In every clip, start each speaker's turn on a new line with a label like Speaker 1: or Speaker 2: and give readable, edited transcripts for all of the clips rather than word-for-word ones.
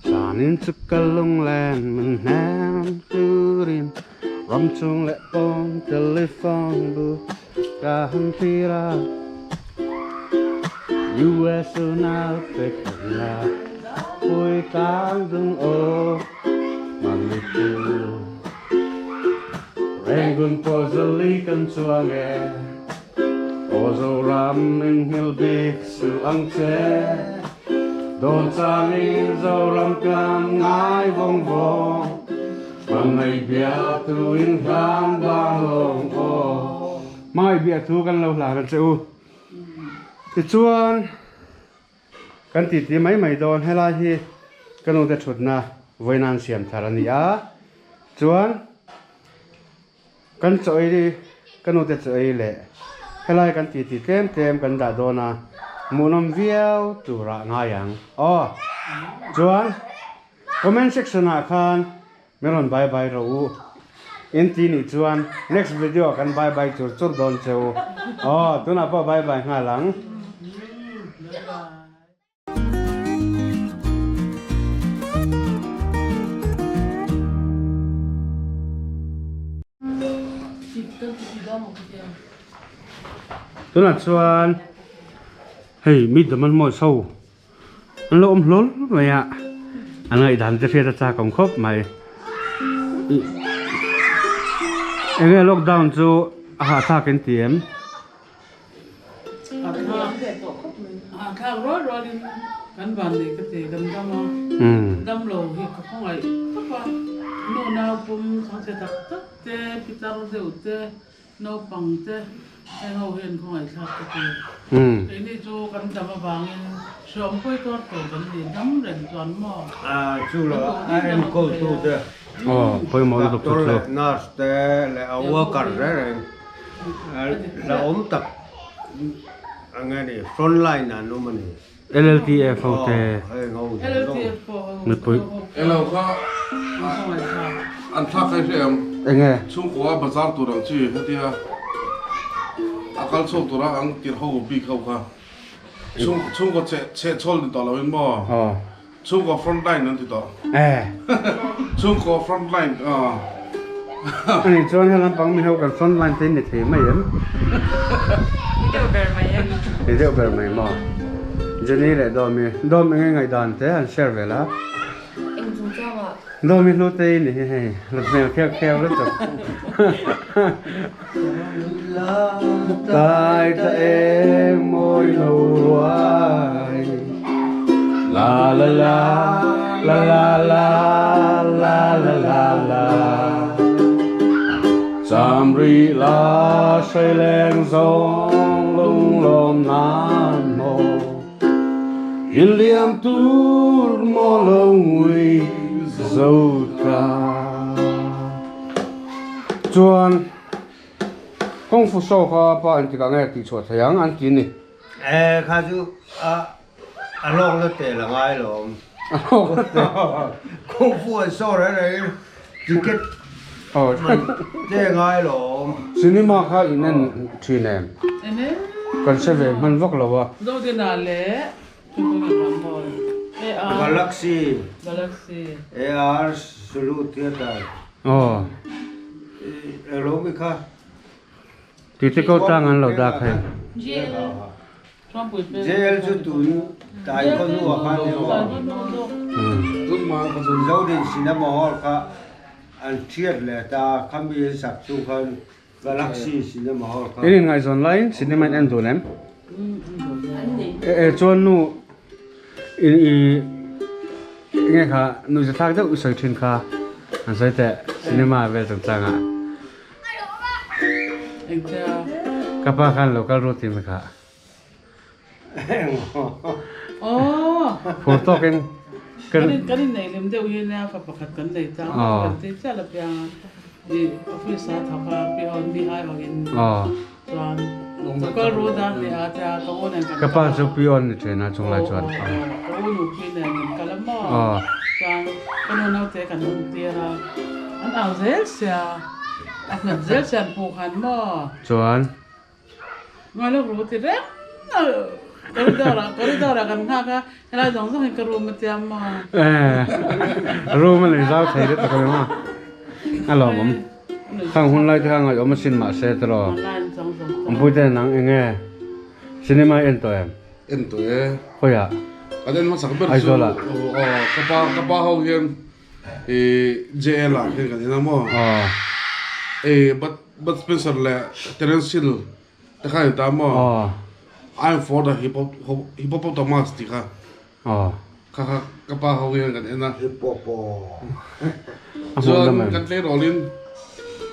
Speaker 1: Zanin chu ka lunglen min hnem turin ram chung leh pawn telephone bu ka han thlir a. US unau te kan la pui tlang dung aw Manipur Rangoon pawh zali kan chuang e. Aw Zoram min nghilh bik suh ang che. Dawn changin Zoram kan ngai vawng vawng. Hmangaih biatu in hlan vang lawng aw. Hmangaih biatu kan lo hlan a che u. Tichuan kan titi mai mai dawn helai hi ka nute thutna vawiin siam thar a ni a. Chuan. Kan chaw ei ka nute chaw ei leh helai kan titi tlem tlem kan dah dawn a, hmuhnawm viau turah ngai ang aw. Chuan comment section ah khan min rawn bye bye rawh u in ti nih chuan next video ah kan bye bye chur chur dawn che u aw tunah pawh bye bye nghal ang. Tunah chuan hei mi dam an mawi chho an lo awm hlawl mai a an ngaihdan te hriat a chak awm khawp mai enge lockdown chu a hahthlak in ti em?
Speaker 2: Thlak rual rualin kan van nei ka ti dam dam a, damlo hi ka khawngaih tawp a, nu nau pum chhangchhe tak tak te, pitar deuh te, naupang te heng ho hian khawngaih thlak ka ti. Keini chu kan dam avangin hreawm pawi tuar tur kan ni dam reng chuan maw?
Speaker 3: Chu lo a enkawl tu te, doctor leh nurse te leh a worker reng reng. La awm tak ang a ni, front line ah an awm a ni.
Speaker 1: LLTF ho te mipui.
Speaker 4: Elo kha an thlak kai hre em?
Speaker 1: Enge?
Speaker 4: Chhungkua bazar tur ang chi hetia a kal chhuak tura ang tirh ho bik ho kha chhungkaw chhehchhawl ni tawh lo in maw? Chhungkaw front line an ti tawh.
Speaker 1: Eh.
Speaker 4: Chhungkaw front line ah.
Speaker 1: Ani chuan he lampang mi ho kan front line te in ni thei mai em?
Speaker 5: Ni deuh ber mai em?
Speaker 1: Ni deuh ber mai maw? Jenny leh Dawmi, Dawm enge ngaihdan te han share ve la.
Speaker 5: Eng chung chang ah?
Speaker 1: Dawmi hlu te i ni hi hei, la hmel kheuh kheuh lutuk. Tai ta eng mawi lo ruai La la la la la la la la la la Cham rih la hrai leng zawng lunglawm nan maw In liam tur maw lo ngui zo ta Chuan Kung Fu show kha pa an tikah nge tih chhuah thei ang an ti ni.
Speaker 3: E kha chu a a lawk na tel a ngai lawm.
Speaker 1: A lawk na tel.
Speaker 3: Kung Fu an show reng reng ticket man te ngai lawm.
Speaker 1: Cinema kha in en thin em? Kan hre ve hman vak lo a.
Speaker 2: Zodina leh
Speaker 3: Galaxy AR Sulu Theatre elo mi kha.
Speaker 1: Titi ko tlang an lo dak hei.
Speaker 3: JL chu tun tai khaw hnu ah khan emaw Zodin Cinema Hall kha an thiat leh ta khami an sak chung khan Galaxy cinema hall kha.
Speaker 1: In inngaihzawn laiin cinema in en dun em? E chuan nu in i enge kha nuihza thlak deuh i sawi thin kha an sawi teh cinema vel chungchang ah. Ka pa khan lo kal ru ti mi kha. Phur tawkin
Speaker 2: kan kan innei hlim deuh hi nia fa pakhat kan nei ta a kan ti chiah la piang a i office a thawk a pi on mi ai awhin chuan chokal ru dan ni a tia ka u nen kan
Speaker 1: ka pa chu pi on ni thin a chunglai chuan
Speaker 2: ka u nu pi nen kan kal a maw chuan ka nu naute kan awm tir a an au zel sia a nghet zel sia an pu khan maw
Speaker 1: chuan
Speaker 2: Ngai lo ru ti reng a. Corridor ah corridor ah kan nghak a helai zawng zawng hi ka room a tia maw.
Speaker 1: Room a nei zau thei deuh tak a ni maw a lawmawm khang hun lai te kha ngaihawm asin mahse tiraw awmpuite nang eng nge cinema i en tawh em?
Speaker 4: En tawh e.
Speaker 1: Khawiah?
Speaker 4: Kan en hmasak ber chu
Speaker 1: Aizawl ah.
Speaker 4: Aw ka pa ka pa ho hian ih JL ah hian kan en a maw.
Speaker 1: Aw.
Speaker 4: Ih Bud Bud Spencer leh Terence Hill Te kha in ta maw?
Speaker 1: Aw.
Speaker 4: I'm for the hippopotamus tih kha.
Speaker 1: Aw.
Speaker 4: Kha kha ka pa ho hian kan en a.
Speaker 3: Hippopo.
Speaker 4: Chuan kan tleirawlin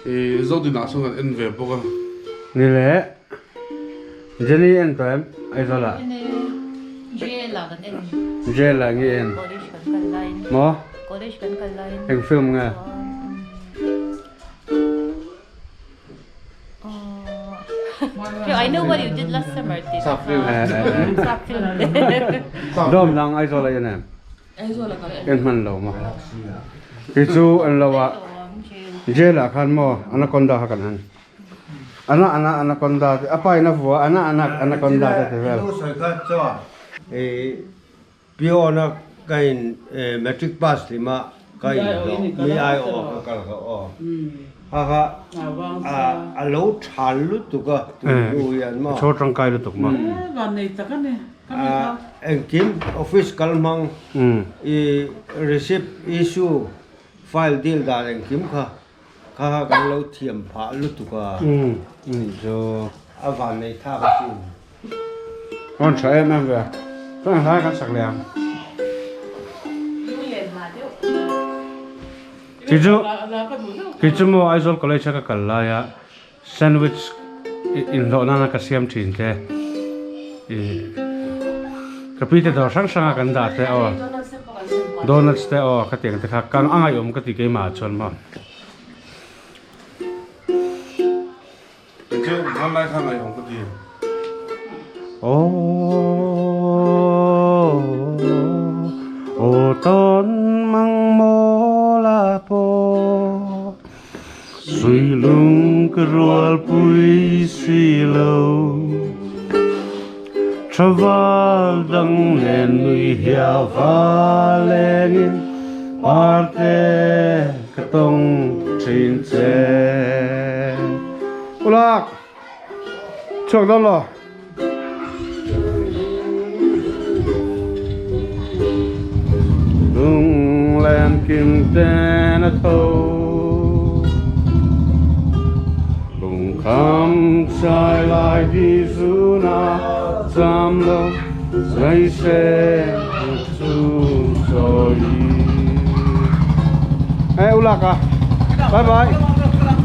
Speaker 4: i Zodinah chuan kan en ve bawk a.
Speaker 1: Ni le. Jenny en tawh em? Aizawl ah.
Speaker 5: En e. Jail ah kan en.
Speaker 1: Jail ah nge i en?
Speaker 5: College kan kal laiin.
Speaker 1: Maw?
Speaker 5: College kan kal laiin.
Speaker 1: Eng film nge?
Speaker 5: I know what you did last summer tih
Speaker 4: Sap film.
Speaker 5: Sap film.
Speaker 1: Dawm dang Aizawl a en em?
Speaker 5: Aizawl a kal
Speaker 1: en hman lo maw? Kei chu an lo a jail ah khan maw anaconda kha kan en. Ana ana anaconda te a pa in a vua ana ana anaconda te ti vel.
Speaker 3: Nu sawi kha chuan i Pion a ka in matric pass hlim a ka in hlawh mi ai awh a ka kal kha aw kha kha a lo tha lutuk a tun hnu hian maw.
Speaker 1: Chhawr tangkai lutuk maw.
Speaker 3: Engkim office kal hmang i receipt issue file deal dan engkim kha kha kha kan lo thiam phah lutuk a a van nei thak asin.
Speaker 1: Rawn tha em em ve. Chuan hlai kan sak leh ang. Kei chu kei chu maw Aizawl College a ka kal lai a sandwich inhlawh nana ka siam thin te ih ka pi te dawr hrang hrang a kan dah te aw donuts te aw khatiang te kha kang a ngaihawm ka ti keimah ah chuan maw.
Speaker 4: Kei chu hmanlai kha ngaihawm ka ti.
Speaker 1: Aw aw tawn mang maw la pawh Suilung ka rualpui si lo Thaval dang nen nui hia va lengin Parte ka tawng thin che. Ulak! Chhuak dawn lo. Lunglen kim ten a tho. Lungkham chai lai di zuna cham lo zai se chu choi. Hey ulak ah. Bye bye.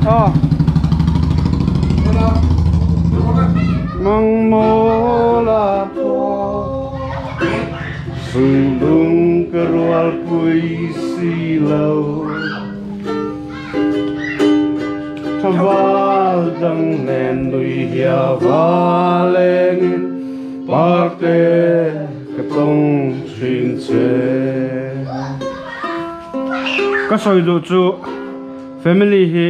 Speaker 1: Oh. Mang maw la pawh Sundung ka rualpui si lo Thaval dang nen nui hia va lengin Parte ka tawng thin che. Ka sawi duh chu family hi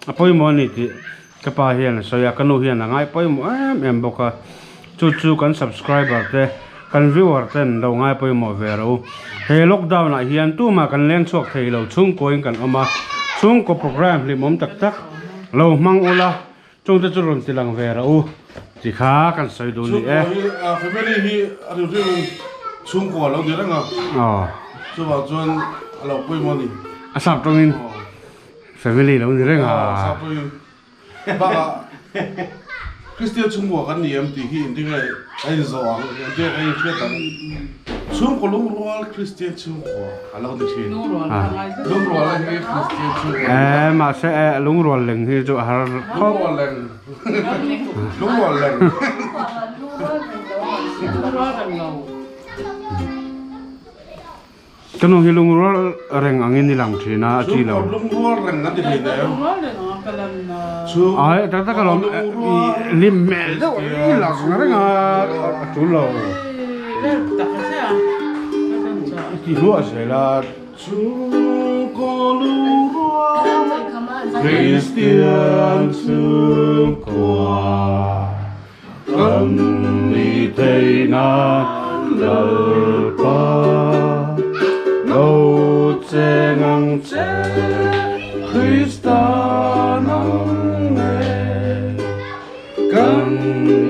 Speaker 1: a pawimawh a ni tih ka pa hian a sawi a, ka nu hian a ngai pawimawh em em bawk a, chu chu kan subscriber te kan viewer ten lo ngai pawimawh ve rawh u. He lockdown ah hian tumah kan leng chhuak thei lo chhungkuain kan awm a, chhungkaw program hlimawm tak tak lo hmang ula chungte chu rawn ti lang ve rawh u ti kha kan sawi duh ni e.
Speaker 4: Chhungkua hi family hi a rim rim in chhungkua lo ni reng a, chuvang chuan a lo pawimawh a ni.
Speaker 1: A sap tawngin. Family lo ni reng a.
Speaker 4: Bakah Kristian chhungkua kan ni em tih hi engtin nge a inzawh ang, engtin nge kan inhriat ang. Chhungkaw lungrual Kristian chhungkua a lo ni thin. Lungrual hi Kristian chhungkua.
Speaker 1: Eh mahse eh lungrual leng hi chu a har khawp.
Speaker 4: Lungrual leng. Lungrual leng.
Speaker 2: Lungrual reng lo.
Speaker 1: Ka nu hi lungrual reng angin i lang thin a, a chi lo.
Speaker 4: Chhungkaw lungrual reng an ti thei hle.
Speaker 2: Lungrual reng anga ka lan a.
Speaker 1: Ai, tak tak alawm, lim hmel deuh i lang reng a, a tul lo.
Speaker 2: Tak a che a, ka chan chu.
Speaker 1: I ti hluah zel a.
Speaker 4: Chhungkaw lungrual Kristian chhungkua kan ni ta.
Speaker 1: Thei nan Lalpa lo cheng ang che Krista nang nen kan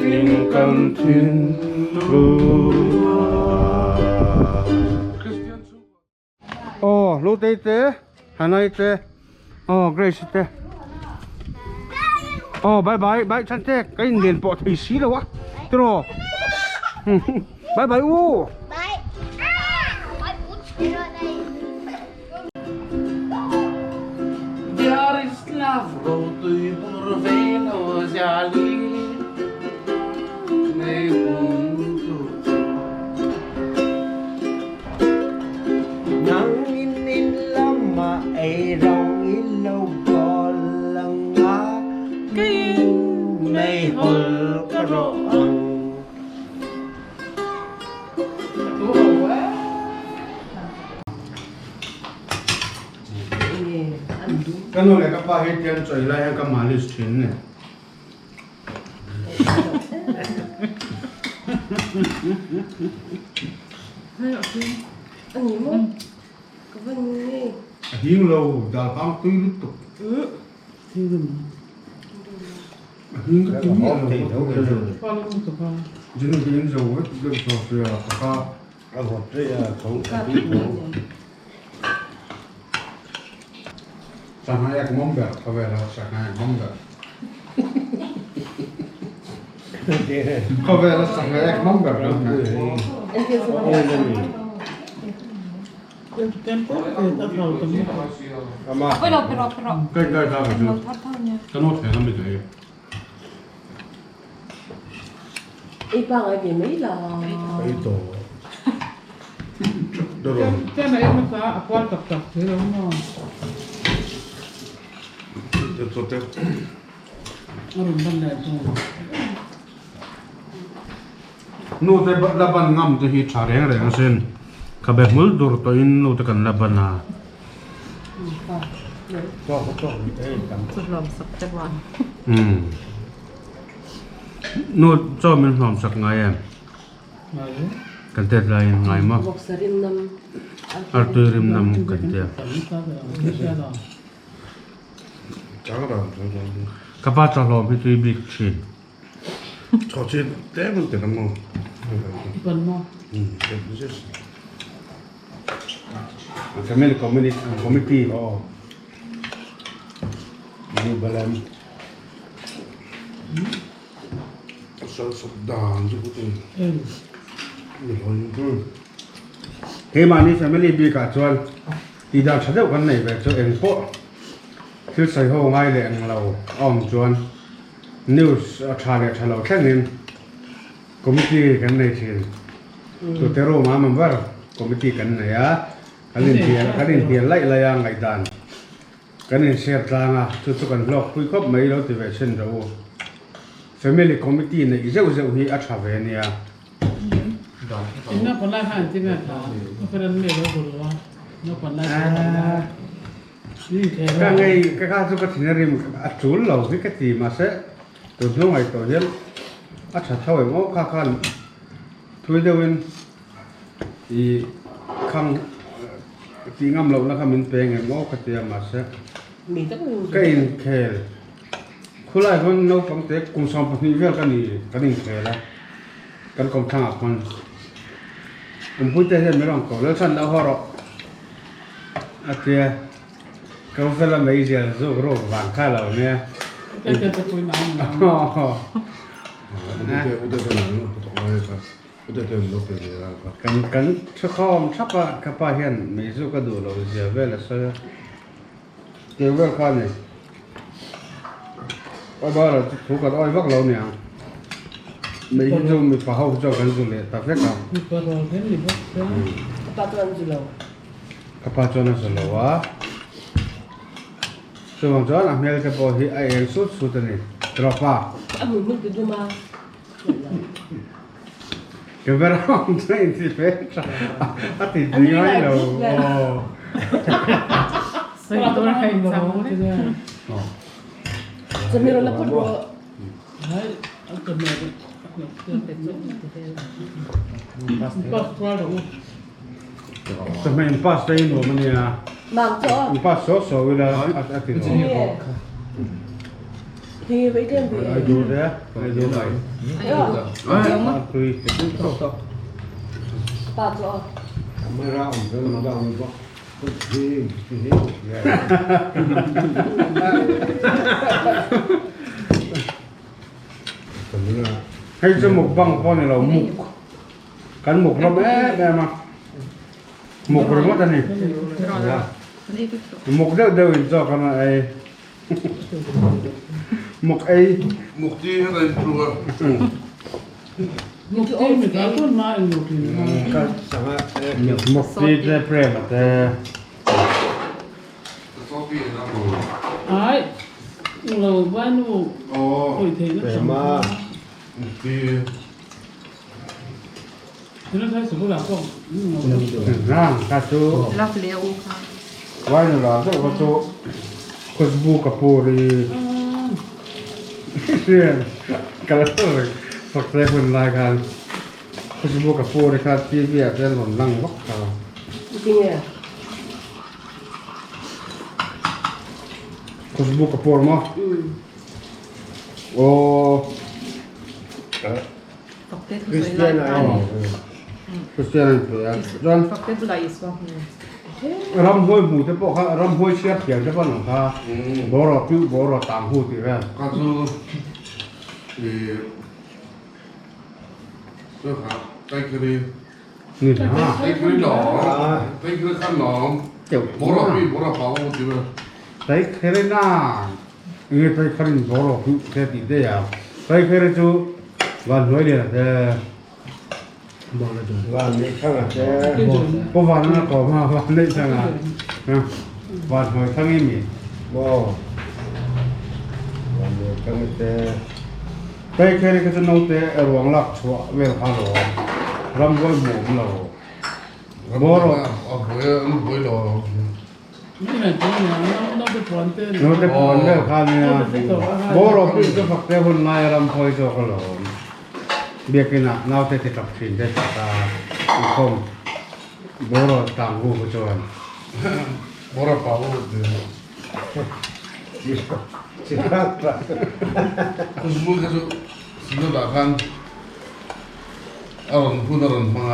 Speaker 1: in kan thinlung ah. Aw Lutei te Hanai te aw Grace te aw bye bye bye Chhante ka inlen pawh thei si lo a tiraw bye bye u.
Speaker 2: There is love rotui bur ve lo ziali nei hun tu.
Speaker 3: Nang in in lama ei rong i lo bawl ang a, keiin meihawl ka rawh ang.
Speaker 1: Ka nu leh ka pa hi tiang chawi lai hian ka malis thin ni. A hing lo dal hang tui lutuk. A hing ka ti miah lo. Jinu hi in zo vek deuh tawh sia ka ka.
Speaker 3: A vawt rei a tho a tui tho.
Speaker 1: Sangha ek mawm ber khawvel a sangha ek mawm ber. Khawvel a sangha ek mawm ber kan ni. Kai kai ka ka chu. Ka no thei lam i thei.
Speaker 6: Ei pa ngai ve mai la.
Speaker 4: Ei tawh.
Speaker 2: Chen a ei hmasa a kual tak tak thei lo maw? A rawn ban leh chu.
Speaker 1: Nu te la ban ngam te hi tha reng reng asin. Khabe hmul dur tawhin nu te kan la ban a. Nu chaw min hlawm sak ngai em? Kan tet laiin ngai maw? Artui rim nam kan tia. Ka pa chaw hlawm hi tui bik thin. Family committee Keimahni family bikah chuan tih dan tha deuh kan nei ve chu engpawh thil sawi ho ngai leh englo a awm chuan News a tha leh tha lo thlengin committee kan nei thin. Tute room ah member committee kan nei a, kan inhnial kan inhnial laih laih a ngaihdan kan inshare tlang a, chu chu kan hlawk pui khawp mai lo ti ve thin rawh u. Family committee neih zeuh zeuh hi a tha ve ania.
Speaker 2: Naupang lai khan an ti nge tha? Naupang an nei lo duh lo a, naupang lai khan.
Speaker 1: Ka ngei ka kha chu ka thin a rim a tul lo hi ka ti mahse tun hnu ngaihtuah hian a tha tho em aw kha khan thui deuhin ih khang tih ngam lohna kha min pe ngem aw ka ti a mahse ka inkhel khulai khawn naupang te kum 12 vel ka ni kan inkhel a kan kawmthlangah khawn kumpuite hian min rawn ko Lalchhan lo haw rawh. A tia, Ka fela mai zial zawk rawk vang kha lo nia. Kan kan thukhawm thap a, ka pa hian mei zu ka duh lo zia vel a sawi a. Tiang vel kha a ni. Aw bara chu thu kan awi vak lo niang. Mei hi chu mipa ho hi chuan kan zu leh ta vek a.
Speaker 2: Mipa rual hian ni bawk se.
Speaker 6: Ka pa chuan zu lo.
Speaker 1: Ka pa chuan a zu lo a. Chuvang chuan a hmel te pawh hi a eng sut sut a ni. Tiraw pa?
Speaker 6: A hmun hmun ti dum a.
Speaker 1: Ka ber ang chuan inti fe tha a ti ding ngai lo. Chawhmeh in pass te hi nuam a nia. In pass saw saw ila a ti nuam. Ai dur te ai dur mai. Tui. Hei chu mukbang pawh ni lo muk kan muk hlawm em em a muk ringawt a ni muk deuh deuh in chaw kan ei muk ei
Speaker 4: muk ti hian a inpru a
Speaker 2: muk ti mi ta tun ma in muk in
Speaker 1: muk ti te prem te
Speaker 2: Ai, lo vai nu oi thei na chang. Thế nó thấy sự là không?
Speaker 1: Nang ka chu.
Speaker 5: Love leo kha.
Speaker 1: Vai nu la zo ka chu. Khushbu Kapoor i. Rian kala fak te hun lai khan. Khushbu Kapoor i kha TV ah chuan rawn lang vak kha. Khushbu Kapoor maw? Aw.
Speaker 3: Christian a ni.
Speaker 1: Christian a ni thei a. Chuan ramhuai hmu te pawh kha ramhuai chhiar thiam te pawh an awm kha. Bawraw piuh bawraw tang hu tih vel.
Speaker 4: Ka chu i chu kha kaikhari
Speaker 1: Ni hna.
Speaker 4: Kaikhari lawng kaikhari khan lawng bawraw piuh bawraw pau hu tih vel.
Speaker 1: Kaikhari na Nge Kaikharin bawraw piuh te tih daih a. Kaikhari chu van hnuai lian a te.
Speaker 3: Van neih thang a te.
Speaker 1: Pu van an a kawm a van neih thang a. Van hnuai thang i mi.
Speaker 3: Maw. Van neih thang i te.
Speaker 1: Kaikhari kha chu naute ruang lak chhuah vel kha lawm. Rambuai hmu awm lo. Bawraw.
Speaker 4: A buai an buai lo.
Speaker 1: Naute puan vel kha nia bawraw pui chu fak te hun laia ram phawi zawk alawm. Biakinah naute ti tap thin te tak a inkhawm bawraw tang hu kha chuan.
Speaker 4: Bawraw pa hu ti. Khushbu kha chu Sinodah khan a rawn hun a rawn hmang a.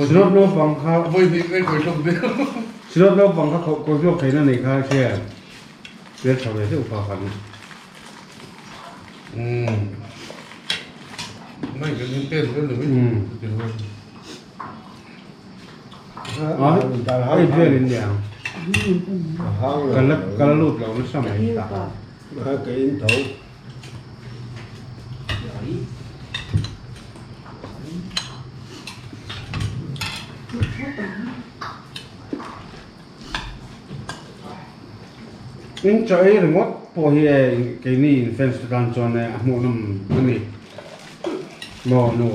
Speaker 1: Sinawt naupang kha Sinawt naupang kha kawi zawk theihna nei kha hria vel tha ve deuh kha kan Hei vel in niang ka la lut lo nasa mai ta. In chaw ei ringawt pawh hi e keini in fans te tan chuan e a hmuhnawm a ni maw nu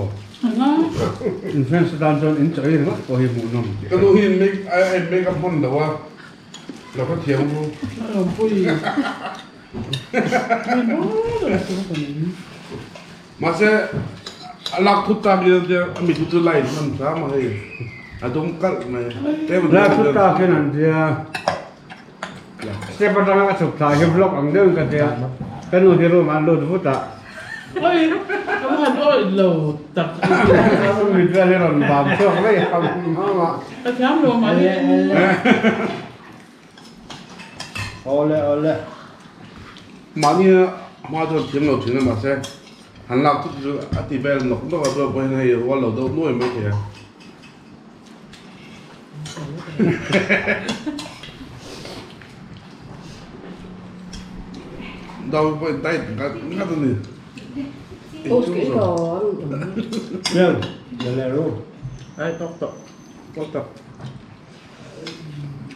Speaker 1: in fans te tan chuan in chaw ei ringawt pawh hi hmuhnawm
Speaker 4: Ka nu hi make up hman lo a lo hrethiam ru. Mahse a lak thut tak hian tia a mit hi chu line hman hram a hei a dum kalh mai.
Speaker 1: Lak thut tak hian an tia step atanga a chhuk thla hi vlog ang deuhin ka tia ka nu hi room ah an lut vut a.
Speaker 2: Oi ka va han awih lo tak.
Speaker 1: Mit vel hi rawn bam chhuak daih a.
Speaker 2: Ka thiam lo mahni.
Speaker 3: Awle awle.
Speaker 4: Mahni hma chuan thiam lo thin a mahse han lak thut chu a ti vel nawk nawk a chuan pawhin hei rual lo deuh nuai mai thei a. Dau pawhin diet ngat ngat a ni.
Speaker 3: Piang, le ru.
Speaker 1: Ai tok tok. Tok tok.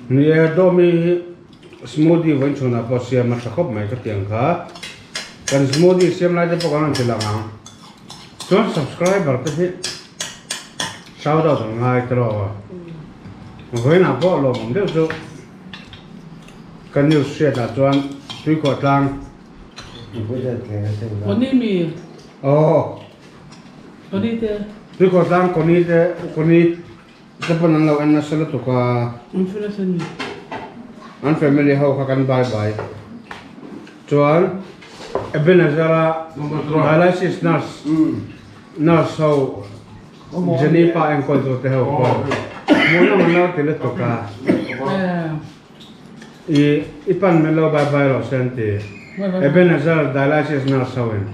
Speaker 1: Ni e, Dawmi hi smoothie vawiin chhunah pawh siam a tha khawp mai ka tiang kha. Kan smoothie siam lai te pawh kan rawn ti lang ang. Chuan subscriber te hi shout out an ngai tawh a. Vawiinah pawh lawmawm deuh chu ka news hriatah chuan Tuikhuah tlang.
Speaker 2: Koni mi.
Speaker 1: Aw.
Speaker 2: Koni te.
Speaker 1: Tuikawtlang Koni te Koni te pawn an lo en nasa lutuk a.
Speaker 2: An fel asin mi.
Speaker 1: An family ho kha kan bye bye. Chuan Ebenezer a dialysis nurse nurse ho Jenny pa enkawl tu te ho pawh hmuhnawm an lo ti lutuk a. I i pan mai lo bye bye rawh se an ti. Ebenezer dialysis nurse ho in.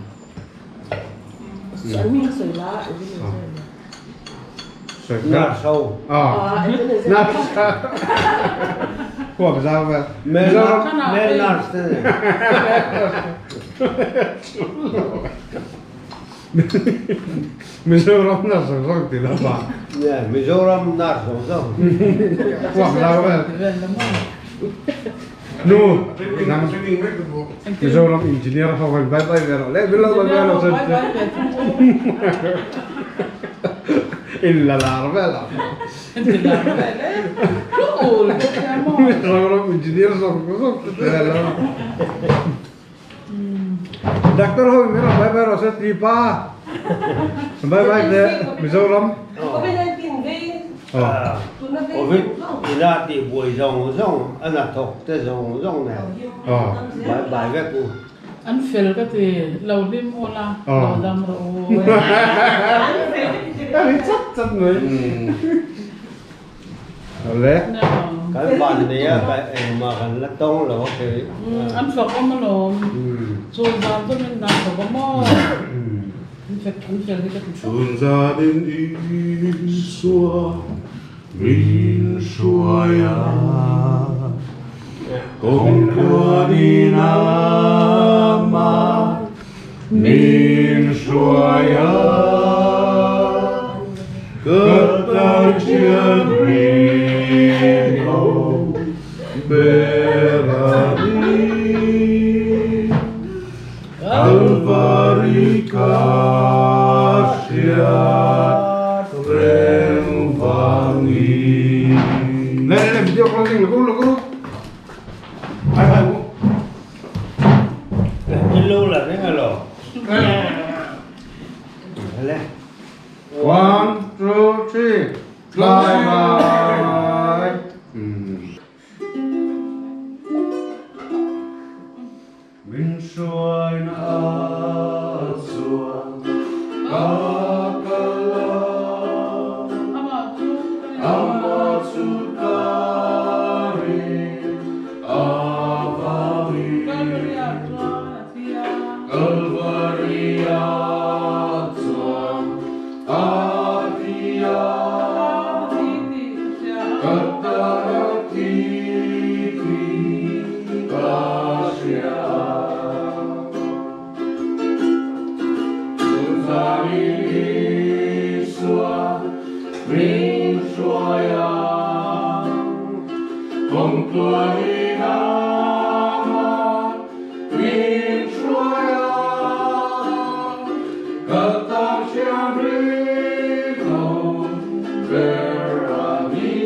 Speaker 3: Nurse ho.
Speaker 1: Nurse. Huap zau vel.
Speaker 3: Male nurse te ni.
Speaker 1: Mizoram nurse zawng zawng ti lo ba.
Speaker 3: Mizoram nurse zawng zawng.
Speaker 1: Huap zau vel. Nu nang Mizoram engineer ho khan bye bye ve rawh le min lo bye bye lo chuan in la lar vel ang. Mizoram engineer zawng zawng te vel ang. Doctor ho in min rawn bye bye rawh se ti pa. Bye bye te Mizoram.
Speaker 3: Covid ina tih buai zawng zawng a hnathawk te zawng zawng nen bye bye vek u.
Speaker 2: An fel ka ti lo hlim ula lo dam rawh u.
Speaker 1: A ri chat chat mai. Awle.
Speaker 3: Kan van nei a ka engmah kan la tawng lo a kei.
Speaker 2: An fak awm alawm. Chun zan chu min dan fak awm aw. An fek an fel hi ka ti tlat.
Speaker 4: Chun zanin Isua min hruai a, kawng tluanin amah min hruai a, ka tan thian rinawm ber a ni. Kalvari ka hriat reng vangin.
Speaker 1: Le le le video closing lu lu lu. Bye bye u.
Speaker 3: I lo la reng alo. Le.
Speaker 1: One, two, three. Bye bye. Min hruaina a chuan ka kal a, amah chu ka rin avangin. Kalvaria chuan a thi a, ka tan a thi tih ka hria. Chunzanin Isua min hruai a, kawng tluanin amah min hruai a, ka tan hriam rinawm ber a ni.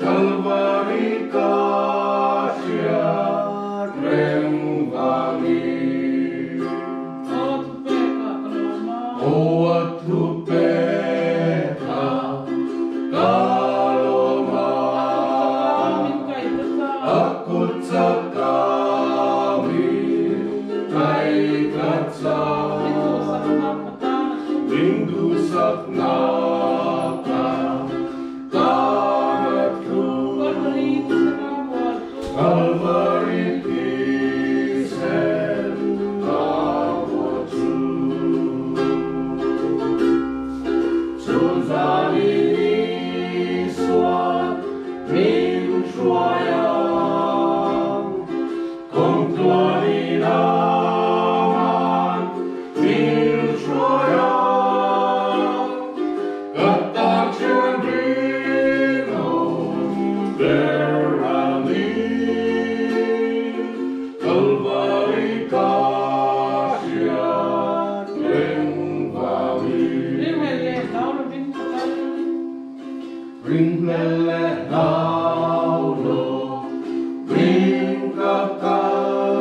Speaker 1: Kalvari ka hriat reng vangin. Aw a thu pek a ka lawm a, a kut chak a min kai tlat cha. Min duhsakna ka tan a thu. Kalvari thisen a buat chu. Chunzanin Isuan min hruai ang, kawng tluanin aman min hruai ang, ka tan thian rinawm ber a ni. Kalvari ka hriat reng vangin. Ringhlel leh hlau lo ring ka kal.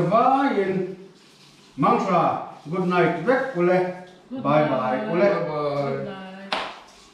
Speaker 3: zavaiin Mangsha, good night vek ule. Bye bye ule.
Speaker 4: Bye.